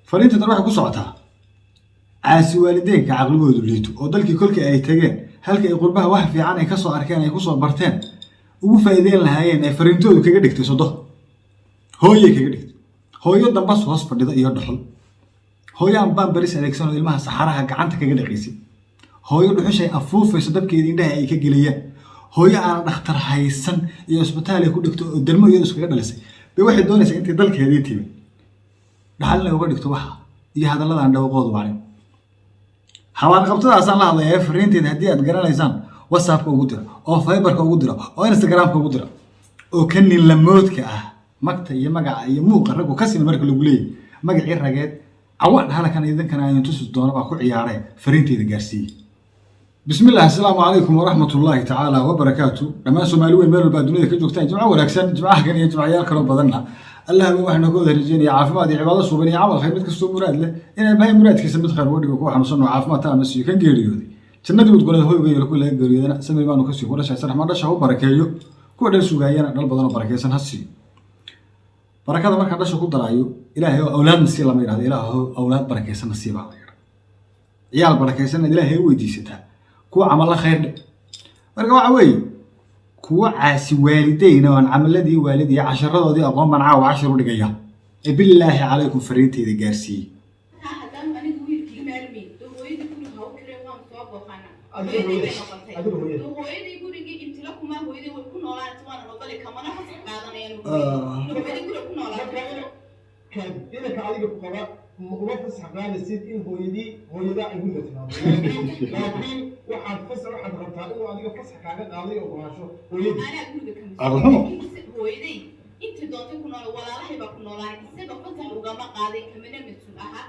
Fariinta tan waxay ku socotaa caasi waalideenka caqligoodu liito oo dalkii kolkii ay tageen, halka ay qurbaha wax fiican ay kasoo arkeen, ay kusoo barteen, ugu faa'iideyn lahaayeen, ay fariintoodu kaga dhigtay sodo hooyay kaga dhigtay, hooyo dambas hoos fadhida iyo dhuxul, hooyo aan Pampers adeegsan oo ilmaha saxaraha gacanta kaga dhaqaysay, hooyo dhuxushay afuufayso dabkeeda indhaha ay ka geliyaan, hooyo aan dhakhtar haysan iyo isbitaal ay ku dhigto oo dermo iyadu iskaga dhalisay bay waxay doonaysaa intay dalkeedii timi dhaxal inay uga dhigto waxa iyo hadalladan dhawaqoodu wacnin. Xabaarqabtadaasaan la hadlayaa. Fariinteeda haddii aad garanaysaan, WhatsAppka ugu dira oo Viberka ugu dira oo Instagramka ugu dira oo ka nin lamoodka ah magta iyo magaca iyo muuqa raggu ka sima marka lagu leeyahy magacii rageed cawaan halakan idinkana aynu tusi doono baa ku ciyaareen. Fariinteeda gaarsiiyey. Bismillah. Asalaamu calaykum waraxmat ullaahi tacaala wabarakaatu. Dhammaan Soomaali weyn meel walba dunida ka joogtaan, jimco wanaagsan. Jimcaha kan iyo jimcayaal kaloo badanna Allah weyn waxaanu ka wada rajeynaya caafimaad iyo cibaado suuban iyo camal khayr. Mid kastoo muraad leh inay bahay muraadkiisa mid khayr uga dhigo, kuwa xanuunsan oo caafimaad taama siiyo, kan geeriyooday jannadii udgoonada hoyga yeelo, kuwa laga geeriyoodana samir baanu ka siiyo, kuwa dhashay raxmaan dhasha ha u barakeeyo, kuwa dhal sugaayana dhal badan oo barakeysan ha siiyo. Barakada markaan dhasha ku daraayo, Ilaahay oo awlaadna sii lama yidhahdo, Ilaah oo awlaad barakeysanna sii baa la yidhahda. Ciyaal barakeysanna Ilaahay u weydiisataa, kuwa camalla khayr dhe. Marka waxa weeye kuwa caasi waalideyna oo aan camaladii waalid iyo casharadoodii aqoon baan caawa cashar u dhigaya ee bilaahi calaykum fariinteyda gaarsiiyey. Haddaan anigu wiilkii maalmayn dee hooyadii guriga ha u kireen, waan soo booqana. Adiga hooyadii bay hooyada. noqotay. Adiga hooyada. Dee hooyadii gurigii ibtila kuma, hooyadii way ku noolaanaysa, waana ogolay, kamana fasax qaadanayaan hooyadii guriga ku Marka noolaatay. Inanka adiga ku qaba ma uma fasax qaadaysid in hooyadii hooyadaa ay guriga timaado, laakiin waxaad fasax waxaad rabtaa inuu adiga fasax kaaga qaaday ogolaansho hooyadii. Anaa guriga ka Aqal xumo. Laakiin hooyaday intii doontay ku nool, walaalahay baa ku noolaanay, isaga fasax ugama qaaday, kamana mas-uul aha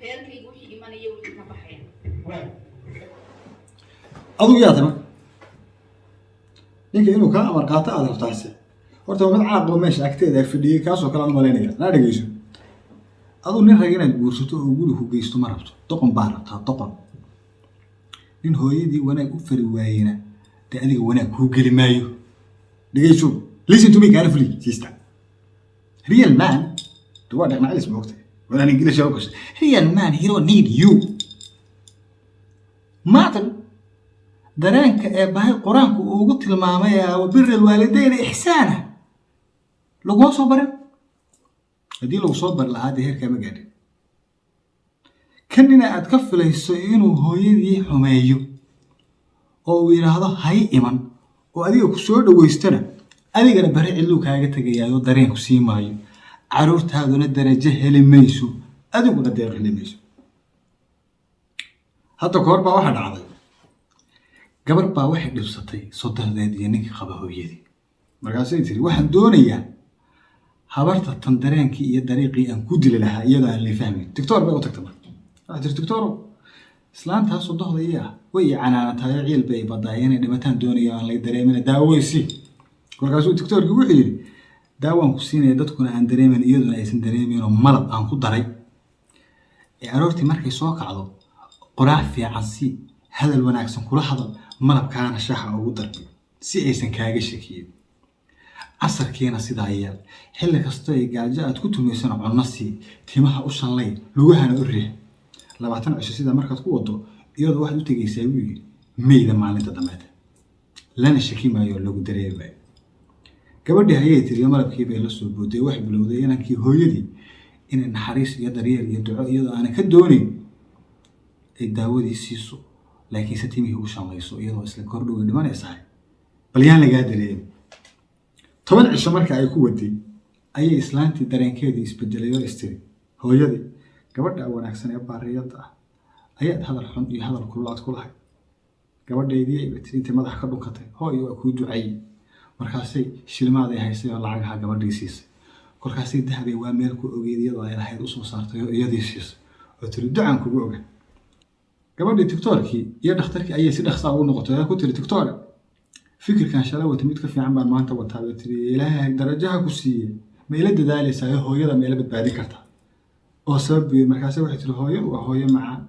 reerkayga wixii imanaya, wixii ka baxaya. Waay. Adigu yaa tahay marka ninka inuu kaa amar qaato aad rabtaase? Horta waa mid caaqoo meesha agteeda fadhiyey, kaasoo kale aan u malaynaya. Naa dhegeyso, aduu nin rag inaad guursato oo guri ku geysto ma rabto, doqon baa rabtaa, doqon. Nin hooyadii wanaag u fari waayena dee adiga wanaag kuu geli maayo. Dhegeyso, listen to me carefully, sister. Real man de waa dhaqan celis, ma ogtahay? Walaan English u gashay. Real man, he don't need you. Maatan dareenka ee bahay Qur-aanku uu ugu tilmaamay وبر الوالدين إحسانا laguma soo barin. Haddii lagu soo bari lahaa, dee heerkaa ma gaadhin. Kan nina aad ka filayso inuu hooyadii xumeeyo oo uu yidhaahdo hay iman oo adiga ku soo dhaweystana, adigana bari cidluu kaaga tegayaayo, dareenku sii maayo, caruurtaaduna darajo heli mayso, adiguna deeq heli mayso. Hadda kahor baa waxaa dhacday, gabar baa waxay dhibsatay soddondeed iyo ninkii qaba hooyadii. Markaasay tiri, waxaan doonayaa habarta tan dareenkii iyo dariiqii aan ku dili lahaa iyadoo aan la fahmayn. Doctor bay u tagtay. Marka waxay tiri, doctorow, islaantaa sodohda iyo ah way i canaanatayo, ciil bay badaay, inay dhimataan doonayo aan lay dareemin, daaweysi. Kolkaasuu doctorkii wuxuu yidhi, daawaan ku siinaya dadkuna aan dareemin, iyaduna aysan dareeminoo malab aan ku daray ee aroortii markay soo kacdo qoraac fiican si hadal wanaagsan kula hadal, malabkaana shaaxa ugu dar si aysan kaaga shakiyin. Casarkiina sidaa yeel, xilli kasta ay gaajo aad ku tumaysana cunno sii, timaha u shanlay, lugahana u riix. 20 cisho sidaa markaad ku wado, iyadoo waxaad u tegaysaa, buu yidhi, meyda maalinta dambeed, lana shaki maayo oo lagu dareemi maayo. Gabadhii hayay tiri, malabkii bay la soo booday. Waxay bilowday inankii hooyadii inay naxariis iyo daryeel iyo duco iyadoo aanan ka doonayn ay daawadii siiso, laakiinse timihii u shanlayso, iyadoo isla kordhow ay dhimanaysahay, bal yaan lagaa dareemin. 10 cisho marka ay ku waday ayay islaantii dareenkeedii isbedelay oo istiri, hooyadii gabadha wanaagsan ee baariyada ah ayaad hadal xun iyo hadal kululaad ku lahayd. Gabadhaydii ay tiri, intay madaxa ka dhunkatay, hooyo, waa kuu duceeyey. Markaasay shilmaaday haysay oo lacagaha gabadhii siisay. Kolkaasay dahabay waa meel ku ogeyd iyadoo ay lahayd usoo saartay oo iyadii siisay oo tiri, ducaan kugu oga. Gabadhii doctoorkii iyo dhakhtarkii ayay si dhaqsaa ugu noqotay oo ku tiri, doctoore, fikirkan shalay wata mid ka fiican baan maanta wataa, bay tiri. Ilaahay darajaha ku siiye, ma ila dadaalaysaa oo hooyada ma ila badbaadin kartaa? Oo sabab buy. Markaase waxay tiri, hooyadu waa hooyo macaan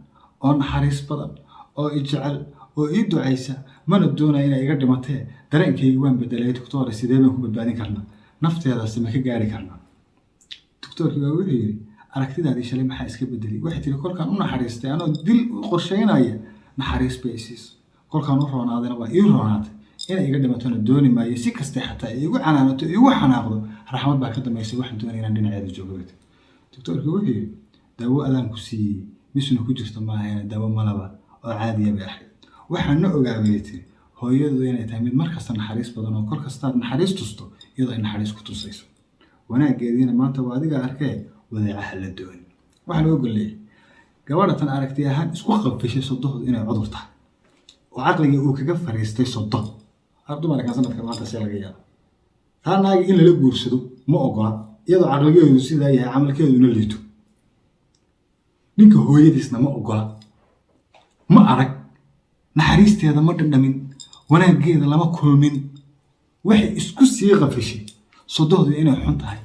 oo naxariis badan oo i jecel oo ii ducaysa, mana doonaya inay iga dhimatee. Dareenkaygi waan bedelay, doctoore, sidee baan ku badbaadin karnaa? Nafteedaasi ma ka gaari karnaa? Doctoorkii baa wuxuu yidhi, Aragtidaadii shalay maxaa iska bedelay? Waxay tiri, kolkaan u naxariistay anoo dil u qorsheynaya, naxariis bay isiisay. Kolkaan u roonaadayna waa ii roonaatay. Inay iga dhimatona dooni maayo, si kastay xataa iigu canaanato, iigu xanaaqdo, raxmad baa ka dambaysay. Waxaan doonaya inaan dhinaceeda joogo, bay tiri. Doctoorkii wuxuu yidhi, daawo adaan ku siiyey misna ku jirto maahayn, daawo malaba oo caadiya bay ahayd. Waxaan na ogaa, bay tiri, hooyadu inay tahay mid mar kasta naxariis badan, oo kol kastaad naxariis tusto iyadoo ay naxariis ku tusayso. Wanaaggeediina maanta waa adiga arkee, wadeecaha la dooni. Waxaa loo golleeyay gabadha tan aragti ahaan isku qabfishay sodohdu inay cudur tahay, oo caqligii uu kaga fariistay sodo. Har dumarkan sanadka maanta see laga yaaba taa naagi in lala guursado ma ogola, iyadoo caqligeedu sidaa yahay, camalkeeduna liito. Ninka hooyadiisna ma ogola, ma arag naxariisteeda, ma dhadhamin wanaaggeeda, lama kulmin. Waxay isku sii qafishay sodohdu inay xun tahay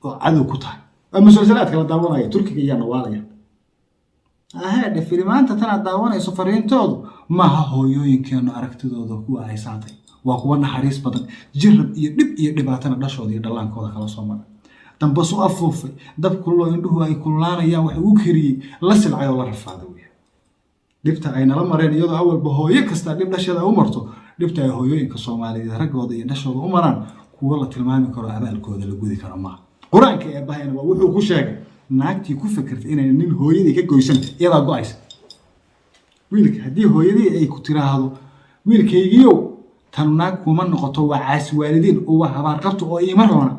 oo cadow ku tahay. Waa musalsalaadka la daawanaya Turkiga iyaa nawaalaya ahaadhe. Filimaanta tanaad daawanayso fariintoodu maaha hooyooyinkeenu aragtidooda kuwa ay saatay. Waa kuwa naxariis badan, jirab iyo dhib iyo dhibaatana dhashooda iyo dhallaankooda kala soo maray, dambasu afuufay, dab kuloo indhuhu ay kululaanayaan wax ugu kariyey, la silcay oo la rafaaday weya. Dhibta ay nala mareen, iyadoo awalba hooyo kasta dhib dhasheeda u marto, dhibta ay hooyooyinka Soomaaliyeed raggooda iyo dhashooda u maraan, kuwo la tilmaami karo, abaalkooda la gudi karo maaha. Qur-aanka eebbahayna waa wuxuu ku sheegay, naagtii ku fikirtay inay nin hooyadii ka goysan, iyadaa go-aysa. Wiilka haddii hooyadii ay ku tiraahdo, "Wiilkaygiyow, tanu naag kuma noqoto, waa caasi waalidiin oo waa habaar qabto oo iima roona,"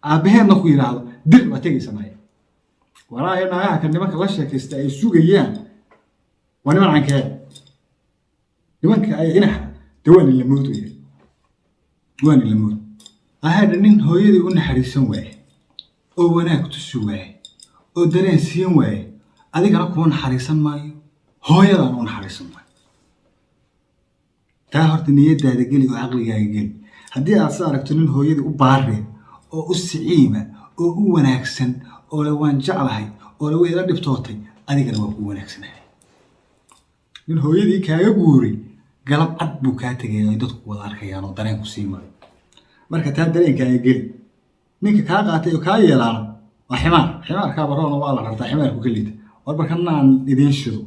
aabbaheedna ku yidhaahdo, "Dir," waa tegaysa maya. Walaayo naagaha kan nimanka la sheekaysta ay sugayaan waa niman cankee? Nimanka ay inax de waa nin la mood weya, waa nin la mood ahaadha. Nin hooyadii u naxariisan waaye oo wanaag tusi waaye oo dareen siin waaye, adigana kuma naxariisan maayo, hooyadana u naxariisan maayo. Taa horta niyadaada geli oo caqligaaga geli. Haddii aad sa aragto nin hooyadii u baare oo u siciima oo u wanaagsan oo le "waan jeclahay" oo le "way ila dhibtootay," adigana waa kuu wanaagsanahay. Nin hooyadii kaaga guuray, galab cad buu kaa tegaya, ay dadku wada arkayaan oo dareenku sii maray. Marka taa dareenkaaga geli. Ninka kaa qaatay oo kaa yeelaana waa ximaar. Ximaarkaa baroona waa la rartaa, ximaarku ka liita. War barkana aan idiin shido,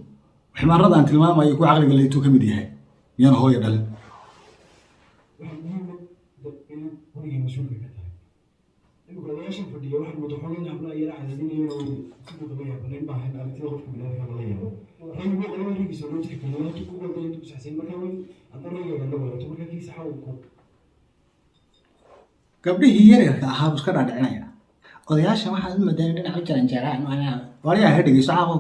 ximaarada aan tilmaamayo kuwa caqliga liituu ka mid yahay, miyaan hooya dhalin? Waxaa muhiim ah in guriga mas-uulka ka tahay. Imika odayaashan fadhiya waxaan moodaa xoogaa in hablaha yara cadaadinayo oo sidooda la yaabo nin baahan aragtida qofka biniaadamka lala yaabo. Raygu qolaba raygiisa loo tixgeliyo, hadduu ku qaldan intuu saxsan, marka weyn hadda raygaga la wadato, marka kii saxa uu ku Gabdhihii yaryarka ahaa buu iska dhaadhicinaya. Odayaashan waxaad u moodaa in dhinac u jaranjaraan. Waryaa, ha dhegeyso caaqow.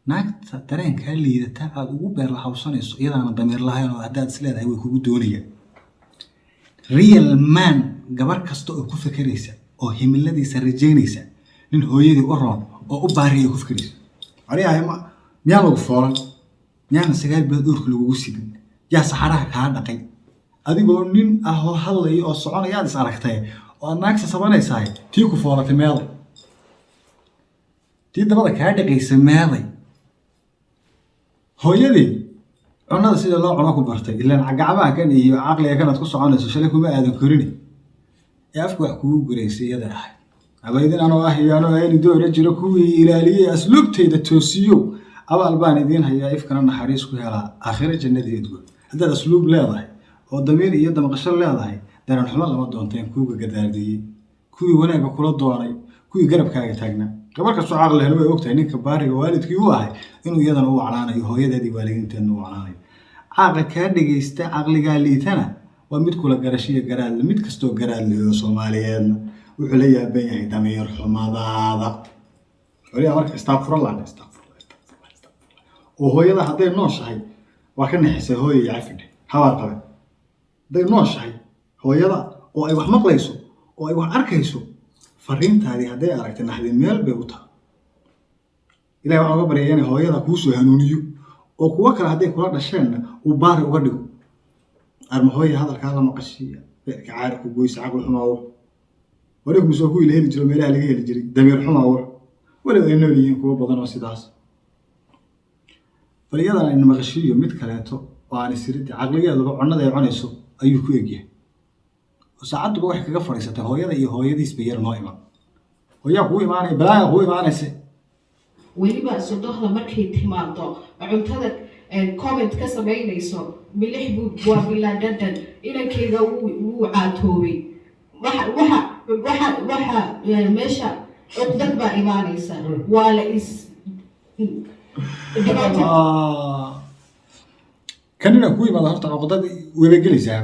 Naagta dareenkaa liidata aad ugu beer lahawsanayso, iyadaana damiir lahayn, oo haddaad is leedahay way kugu doonayaan. Real man, gabar kasta oo ku fekeraysa oo himiladiisa rajaynaysa nin hooyadii u roon oo u baariya ku fekeraysa. Waryahay, ma miyaa lagu foolan? Miyaana 9 bilood uurka lagugu sidin? Yaa saxaraha kaa dhaqay? Adigoo nin ah oo hadlaya oo soconaya aad is aragtay oo aad naagsa sabanaysahay. Tii ku foolatay meeday? Tii dabada kaa dhaqaysa meeday? Hooyadii cunada sida loo cuno ku bartay, ilaan gacmaha kan iyo caqliga kanaad ku soconayso shalay kuma aadan korini ee afka wax kugu guraysay iyada ahay. Abaydin anoo ah iyo anoo ayni doora jiro, kuwii ilaaliyey asluubtayda toosiyo, abaal baan idiin hayaa. Ifkana naxariis ku helaa, aakhiro jannadii udgoon. Haddaad asluub leedahay oo damiir iyo damqasho leedahay, dareen xumo lama doonteen kuuga gadaardiyey, kuwii wanaagga kula doonay, kuwii garabkaaga taagnaa. Gabar kastoo caqli lehna way ogtahay ninka baariga waalidkii u ahay inuu iyadana u wacnaanayo, hooyadeedii waalidiinteedna u wacnaanayo. Caaqa kaa dhegaysta caqligaa liitana waa mid kula garashiyo garaadle. Mid kastoo garaadle oo Soomaaliyeedna wuxuu la yaaban yahay damiir xumadaada. Waligaa marka istaaqfurallah, istaaqfurallah, istaaqfurallah, istaaqfurallah. Oo hooyada hadday nooshahay waa ka nixisay, hooya iyo cafidhe habaar qabe. Hadday nooshahay hooyada oo ay wax maqlayso oo ay wax arkayso, fariintaadii hadday aragtay, naxdin meel bay u tahay. Ilahay waxaan uga baryaya inay hooyada kuu soo hanuuniyo, oo kuwo kale hadday kula dhasheenna uu baari uga dhigo. Arma hooya hadalkaa la maqashiiya, beerka caari ku goysa. Caqli xumaawo wariku mise waa kuwii la heli jiro, meelaha laga heli jiray. Damiir xumaawo weliba ay nool yihiin kuwo badan oo sidaas. Bal iyadana aynu maqashiiyo mid kaleeto oo aan isiridi caqligeeduba cunnada ay cunayso ayuu ku egyahay, oo saacadduba waxay kaga fadhiisatay hooyada iyo hooyadiisba yar noo iman. Hooyaa kugu imaanaya, balaayaa kugu imaanaysa. Weliba sodohda markay timaado cuntada comment ka samaynayso, milix buu waa bilaa dhadhan, inankayga wuu caatoobay, waxa meesha cuqdad baa imaanaysa, waa la is dhibaato. Kan inaa kugu imaado horta cuqdad wayba gelaysaa,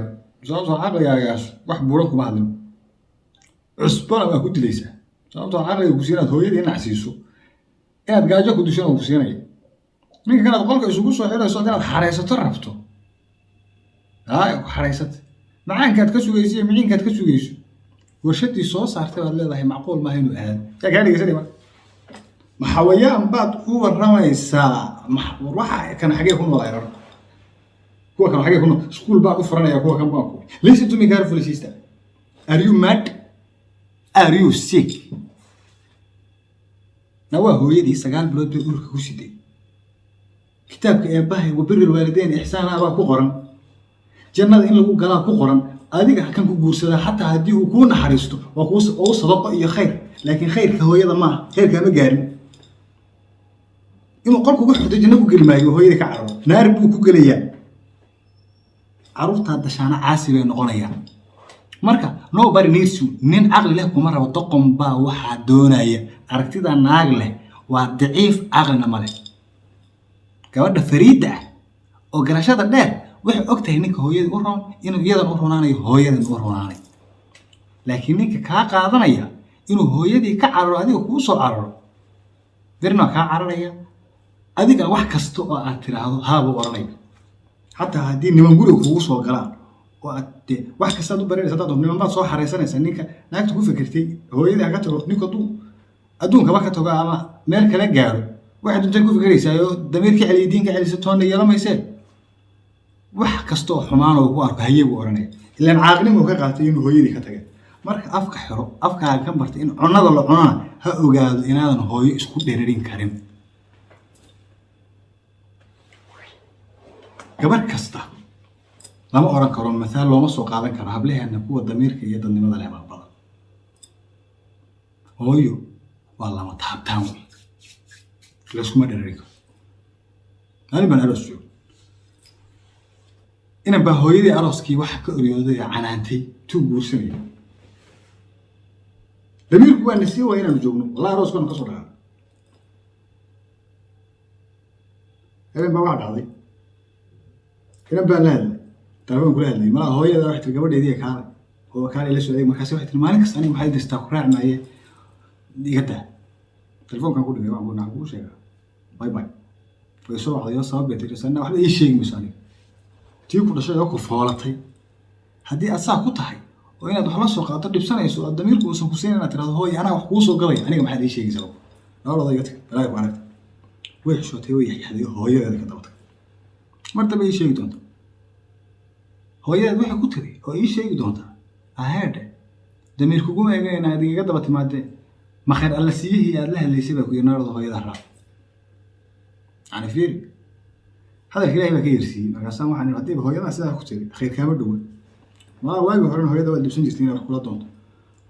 sababtoo caqligaagaas wax buuran kuma hadlin, cusbana waa ku dilaysaa, sababtoo caqliga ku siinaad hooyadii nacsiiso inaad gaajo ku dishana uu ku siinaya. Ninka kanaad qolka isugu soo xirayso inaad xaraysato rabto, aa ku xaraysata macaankaad ka sugayso iyo miciinkaad ka sugayso warshadii soo saartay baad leedahay macquul maaha inuu aado. Yaa kaa dhegeysanaya marka? Maxawayaan baad u warramaysaa? War waxa kan xagee ku noolay? Rarku kuwa kan xagee ku nool? Iskuul baan u furanaya kuwa kan baan ku. Listen to me carefully, sister. Are you mad? Are you sick? Na waa hooyadii 9 bilood bay uurka ku siday. Kitaabka eebbahay "وبر الوالدين إحسانا" baa ku qoran, jannada in lagu galaa ku qoran. Adiga kan ku guursadaa xataa haddii uu kuu naxariisto waa kuu oo sadaqo iyo khayr, laakiin khayrka hooyada maaha, khayrkaa ma gaarin. Inuu qolku uga xirto janno ku geli maayo, hooyada ka cararo naar buu ku gelayaa. Carruurtaa dashaana caasi bay noqonayaan. Marka nobody needs you. Nin caqli leh kuma rabo, doqon baa waxaa doonaya. Aragtida naag leh waa daciif, caqlina ma leh. Gabadha fariidda ah oo garashada dheer waxay og tahay ninka hooyada u roon inuu iyadan u roonaanayo, hooyadan u roonaanayo. Laakiin ninka kaa qaadanaya inuu hooyadii ka cararo, adiga kuu soo cararo, berina waa kaa cararaya. Adigana wax kasta oo aad tiraahdo haabuu oranaya, xataa haddii niman guriga kugu soo galaan oo aad dee wax kastaad u baranaysa. Hadaad niman baad soo xareysanaysaa. Ninka naagta ku fikirtay hooyadii ha ka tago, ninku hadduu adduunkaba ka tago ama meel kala gaaro, waxay dunta ku fikiraysaa oo damiir ka celiya, diin ka celisa toonna yeelamaysee. Wax kasta oo xumaan oo ku arko haye buu oranaya, ilaan caaqnimo ka qaatay inuu hooyadii ka tagay. Marka afka xiro, afkaaga ka bartay in cunada la cunana ha ogaado inaadan hooyo isku dherarin karin. Gabar kasta lama oran karo, mathaal looma soo qaadan karo. Hablaheena kuwa damiirka iyo dadnimada leh baa badan. Hooyo waa lama taabtaan wey, layskuma dherarin karo. Maalin baan aroos joogo, inan baa hooyadii arooskii waxa ka oryooday oo canaantay tuu guursanaya. Damiirku waa nasiin waa inaanu joogno, wallahi aroos baanu kasoo dhaqaaqay. Habeen baa waxa dhacday, inan baan la hadlay, telefoon kula hadlayay. Malaa hooyada waxay tiri gabadheedii kaalay oo kaalay la socday. Markaasi waxay tiri maalin kasta aniga maxay dirtaa, ku raac maaye, iga daa. Telefoonkan ku dhigay, waxaan ku naxan kuu sheegaa, bye bye. Way soo wacday oo sabab bay tiri sanna waxba ii sheegi mayso. Aniga tii ku dhashay oo ku foolatay haddii aad saa ku tahay oo inaad wax la soo qaado dhibsanayso oo damiirku uusan ku siin inaad tirahdo hooy anaa wax kuu soo galaya, aniga maxaad ii sheegaysaa? Noloda iga tag, balaayo ku aragta. Way xishootay, way yaxyaxday, hooyadeeda ka daba tag. Mar dambe ii sheegi doonta hooyadeed waxay ku tiri oo ii sheegi doontaa aheedhe damiir kuguma eegayna aad igaga daba timaadee, ma khayr alla siiyihii aad la hadlaysay baa ku yidhi noloda hooyada raac. Yani fiiri, hadalka Ilahay baa ka yersiiyey. Markaasaan waxaan idhi haddiiba hooyadaa sidaa ku tiri khayr kaama dhowa. Malaa waagii horena hooyada waad dhibsan jirtay inaad wax kula doonto.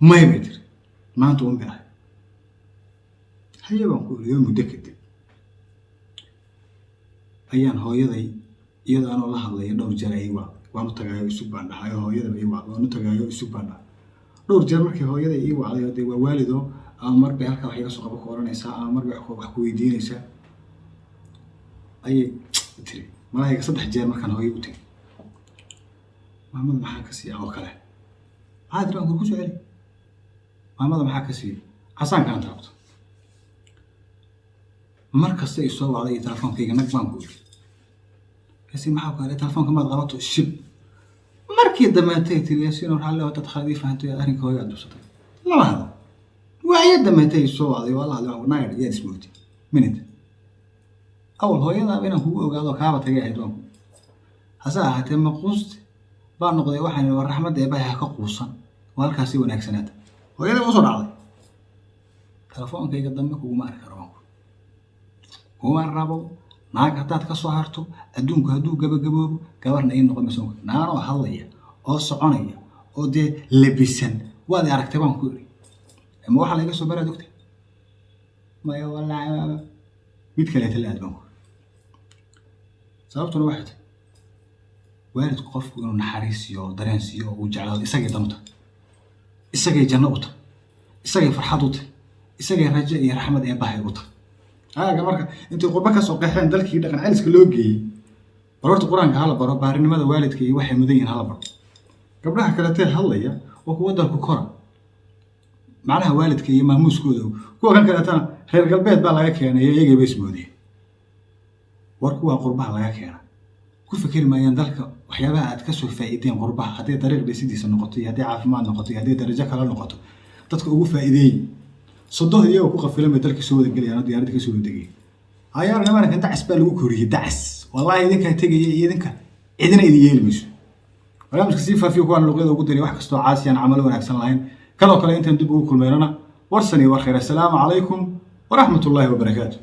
May bay tiri, maanta un bay ahay. Haye baan ku iriyo. Muddo kadib ayaan hooyaday iyadoo anoo la hadlaya dhowr jeer ay wacday. Waan u tagaayo isug baan dhahayo, hooyadaba ii wacday, waan u tagaayo isug baan dhahay. Dhowr jeer markii hooyaday ii wacday oo dee waa waalidoo, ama mar bay halkaa wax iga soo qabo ku oranaysaa ama mar bay wax ku weydiinaysaa ayay tiri. Malahayga 3 jeer markaan hooyo u tegay, maamada maxaa ka siiya oo kale, maxaa tiri? Waan ku soo celi, maamada maxaa ka siiya casaankaan taabto. Mar kasta i soo wacday iyo telefoonkayga nag baan ku iri, Yaasiin maxaa ku helay? Telefoonka maad qabato, shib. Markii dambeetay tiri Yaasiin raalli oo dad khalad ii fahantay, arrinka hooyo aad dubsatay lama hadlo. Waayo dambeetay soo wacday, waa la hadlay, waan ku naayadh yaad ismootay minute awal hooyadaaba inaan kugu ogaado kaaba tagay ahayd. Waan ku hase ahaatee maquuste baa noqday. Waxaan war raxmadda eebbahay ha ka quusan, waa halkaasi wanaagsanaata. Hooyada usoo dhacday, telefoonkayga dambe kuguma arki karo, waan ku kuma rabo. Naag haddaad ka soo harto adduunku hadduu gabagaboobo gabarna ii noqon mayso. Naanoo hadlaya oo soconaya oo dee labisan waad i aragtay baan ku iri. Ma waxaa laga soo baraad ogta? Maya, wallaahi mid kaleeta la aad baan ku. Sababtuna waxay tahay, waalidku qofku inuu naxariis siiyo oo dareen siiyo oo uu jeclaado isagay dan u tahay, isagay janno u tahay, isagay farxad u tahay, isagay rajo iyo raxmad eebbahay u tahay. Aaga marka intay qurbo ka soo qaxeen dalkii dhaqan celiska loo geeyey, bal horta Qur-aanka hala baro, baarinimada waalidka iyo waxay mudan yihiin hala baro. Gabdhaha kaletee hadlaya waa kuwa dalku kora, macnaha waalidka iyo maamuuskooda. Kuwa kan kaleetana reer galbeed baa laga keenay, iyagay ba ismoodeen. War kuwa qurbaha laga keena ku fikeri maayaan dalka waxyaabaha aad kasoo faa'iideen qurbaha, hadday dariiq dhisidiisa noqoto iyo hadday caafimaad noqoto iyo hadday darajo kale noqoto, dadka ugu faa'iideeyey. Sodohda iyagoo ku qafilan bay dalkii soo wada gelayaan oo diyaaradda kasoo wada degaya. Hayaar nimankan dacas baa lagu koriyey, dacas. Wallaahi idinkaa tegaya iyo idinka cidina idin yeeli mayso. Barnaamijka sii faafiyo, kuwaan luqyada ugu diray, wax kastoo caasiyaan camalo wanaagsan lahayn. Kanoo kale intaan dib ugu kulmaynana, warsan iyo war khayr. Assalaamu calaykum waraxmatullaahi wabarakaatu.